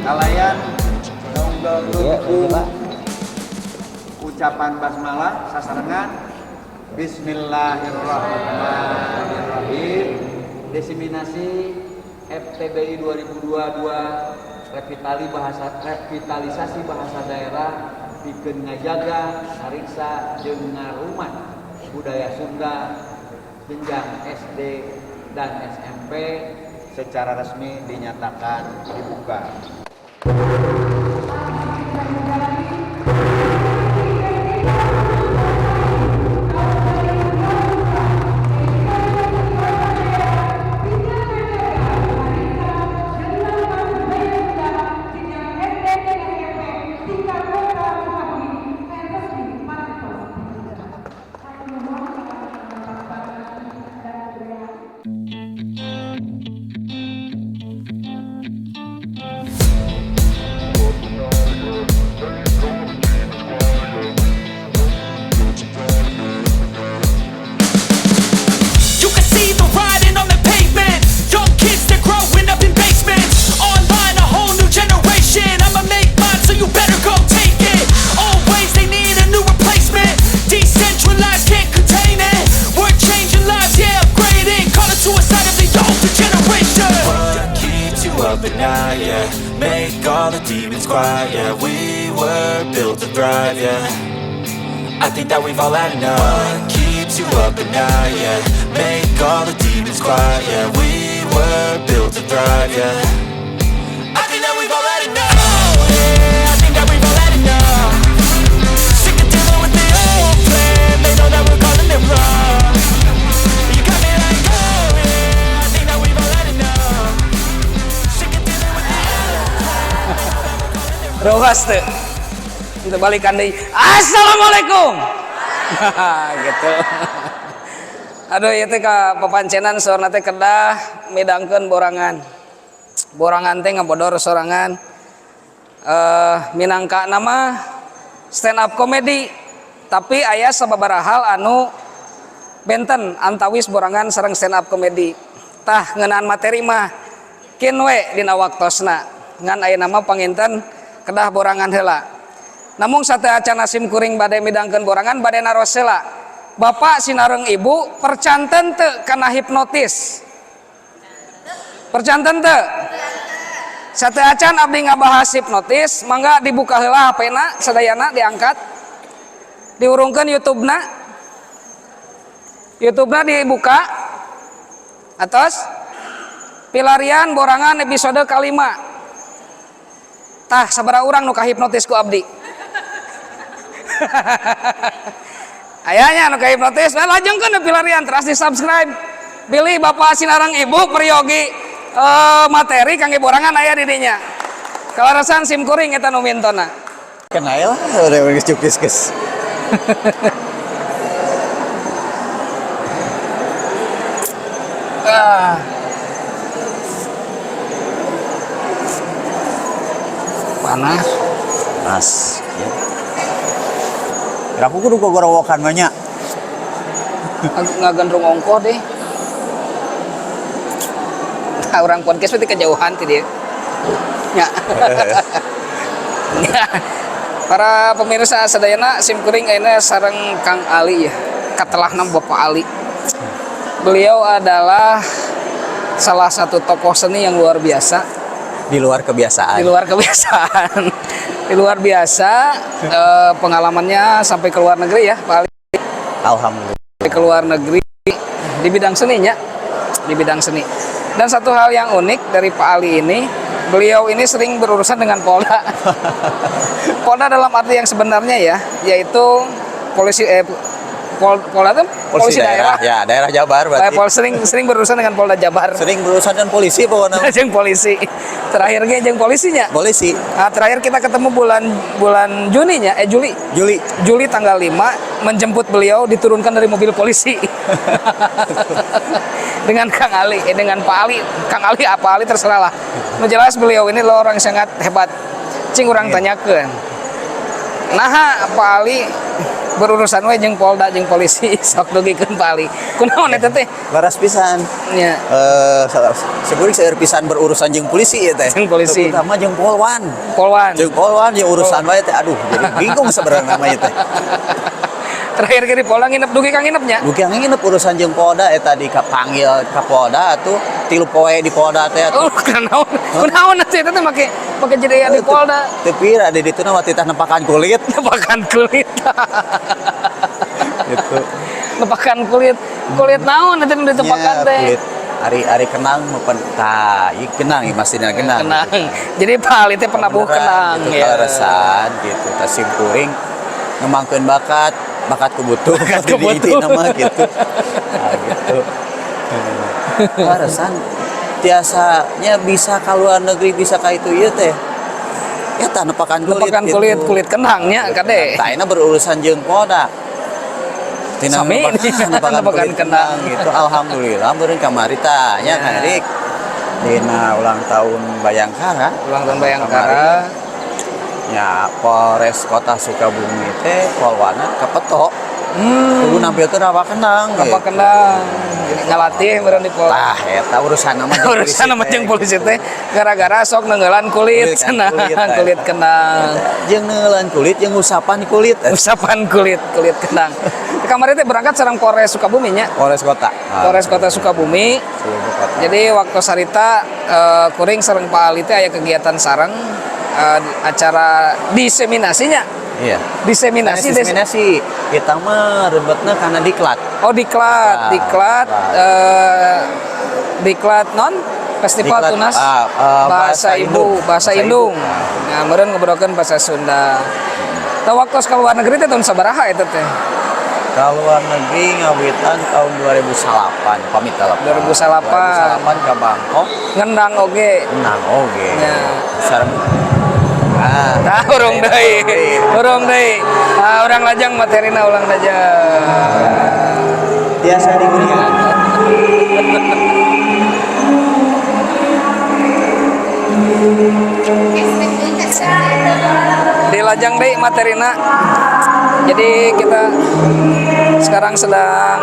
Kalayan ku ucapan basmalah sasarengan Bismillahirrahmanirrahim. Diseminasi FTBI 2022 revitalisasi bahasa daerah pikeun ngajaga, ngariksa jeung ngarumat budaya Sunda jenjang SD dan SMP secara resmi dinyatakan dibuka. You can see the writing on the pavement. Young kids, they're growing up in basements. Online, a whole new generation. I'ma make mine, so you better go take it. Always, they need a new replacement. Decentralized, can't contain it. We're changing lives, yeah, upgrading. Call it suicide of the older generation. What keeps you up at night, yeah? Make all the demons quiet, yeah. We were built to thrive, yeah. I think that we've all had enough. What keeps you up at night, yeah? Make all the demons quiet, yeah. We were built to thrive, yeah. I think that we've all had enough. Yeah, I think that we've all had enough. Sick of dealing with the old plan. They know that we're calling it wrong. You got me like, oh yeah. I think that we've all had enough. Sick of dealing with the old plan. Reuwas teu? Kita balikan deui. Assalamualaikum. Gitu. Aduh, ieu teh ka papancenan saurna teh kedah midangkeun borangan. Borangan teh ngabodor sorangan. Minangka nama stand up comedy, tapi aya sababaraha hal anu benten antawis borangan sareng stand up comedy. Tah, ngeunaan materi mah kin we dina waktosna. Ngan aya nama panginten kedah borangan heula. Namung sateuacan sim kuring bade midangkeun borangan, bade naros heula. Bapak sinareng Ibu percanten teu kana hipnotis? Percanten teu? Sateuacan abdi ngabahas hipnotis, mangga dibuka heula HP-na sadayana, diangkat. Diurungkeun YouTube-na. YouTube-na dibuka. Atos pilarian borangan episode kalima. Tah, sabaraha urang nu kahipnotis ku abdi? Ayahnya nu kahipnotis, nah, lajengkeun pilarian terus di subscribe. Bilih Bapak sinareng Ibu peryogi materi kangge borangan aya di dinya. Kaleresan sim kuring eta nu mintona. Kenal lah, udah geus cukis geus. Ah. Panas. Mas, ya. Kira aku kudu gogorowokan banyak. Ngagandrung ongkoh deh. Nah, orang podcast berarti kejauhan ti dia. Ya. Ya. Para pemirsa sadayana, sim kuring ayeuna sareng Kang Ali ya. Katelahna Bapak Ali. Beliau adalah salah satu tokoh seni yang luar biasa. Di luar kebiasaan. Di luar kebiasaan. Di luar biasa, pengalamannya sampai ke luar negeri ya, Pak Ali. Alhamdulillah. Sampai ke luar negeri di bidang seninya, di bidang seni. Dan satu hal yang unik dari Pak Ali ini, beliau ini sering berurusan dengan Polda. Polda dalam arti yang sebenarnya ya, yaitu polisi, Polda itu polisi daerah. Ya, daerah Jabar berarti. Sering sering berurusan dengan Polda Jabar. Sering berurusan dengan polisi pokoknya. Jeung polisi. Terakhirnya jeung polisinya. Polisi. Nah, terakhir kita ketemu bulan bulan Juni nya, Juli. Juli. Juli tanggal 5 menjemput beliau, diturunkan dari mobil polisi. Dengan Kang Ali, dengan Pak Ali, Kang Ali apa Ali terserah lah. Nu jelas beliau ini loh orang sangat hebat. Cing urang tanyakeun. Nah, Pak Ali berurusan we jeung Polda jeung polisi, sok dugikeun Pak Ali. Kunaon eta teh? Leres pisan. Nya. Sebenarnya seueur pisan berurusan jeung polisi ya teh. Jeung polisi. Terutama jeung polwan. Polwan. Jeung polwan jeung urusan wae teh, aduh, jadi bingung sebenarnya namanya teh. Terakhir kiri Polda nginep, dugi ka nginepnya. Dugi yang nginep urusan jeung Polda eta, dipanggil ka Polda tuh 3 poe di Polda teh atuh. Oh, kunaon? Kunaon atuh eta teh make make jadi aya di Polda? Teu pira di ditu mah titah nepakan kulit. Nepakan kulit. Gitu. Nepakan kulit. Kulit naon eta nu ditepakan Nya, teh? kulit ari ari kenang mapan tah, ieu kenang ieu masih kenang. Kenang. Jadi Pak Ali teh penabuh Beneran, kenang gitu, ya. Kaleresan gitu, tah sim kuring ngembangkeun bakat, bakat ku butuh. Bakat Jadi ku butuh. intina mah gitu. Nah, gitu. Kaleresan tiasanya bisa ke luar negeri, bisa ka itu ieu teh. Eta nepakan kulit. Nepakan gitu. Kulit, kulit kenangnya kade. Tah, ayeuna berurusan jeung Polda. Tina Sami, nepakan, nepakan nepakan kulit kenang. kenang gitu. Alhamdulillah meureun kamari tah nya, Ya. Kang Erik. Dina ulang tahun Bhayangkara. Ulang tahun Bhayangkara. Ya, Polres Kota Sukabumi teh Polwana kapeto. Kudu nampilkeun rawa kenang. Rawa gitu. Kenang. Jadi ngalatih meureun di Polda. Tah, eta urusan nama jeung Urusan sama teh, jeung polisi gitu. Teh gara-gara sok neunggelan kulit Kulit kan, cenah, kulit, tah, kulit eta. kenang. Jeung neunggelan kulit jeung usapan kulit. Usapan kulit, kulit kenang. Kamari teh berangkat sareng Polres Sukabumi nya. Polres Kota. Polres Kota Sukabumi. Seluruh kota. Jadi waktu sarita kuring sareng Pak Ali teh aya kegiatan sareng acara diseminasinya. Iya. Diseminasi, Diseminasi kita mah rebetna karena diklat. Oh, diklat, diklat, Diklat. Diklat non Festival Diklat, Tunas ah, Bahasa Bahasa Ibu, Indung. Bahasa Bahasa Indung. Ibu. Nah, meureun ngobrolkeun bahasa Sunda. Tah, waktu ka luar negeri teh tahun sabaraha eta teh? Ka luar negeri ngawitan tahun 2008, pamit 2008. 2008. 2008 ke Bangkok. Ngendang oge. Menang oge. Ya. Sareng ah, Nah, urung deui. Urung deui. Ah, urang lajang materina, ulang lajang. Tiasa digunakan. Dilajang deui materina. Jadi kita sekarang sedang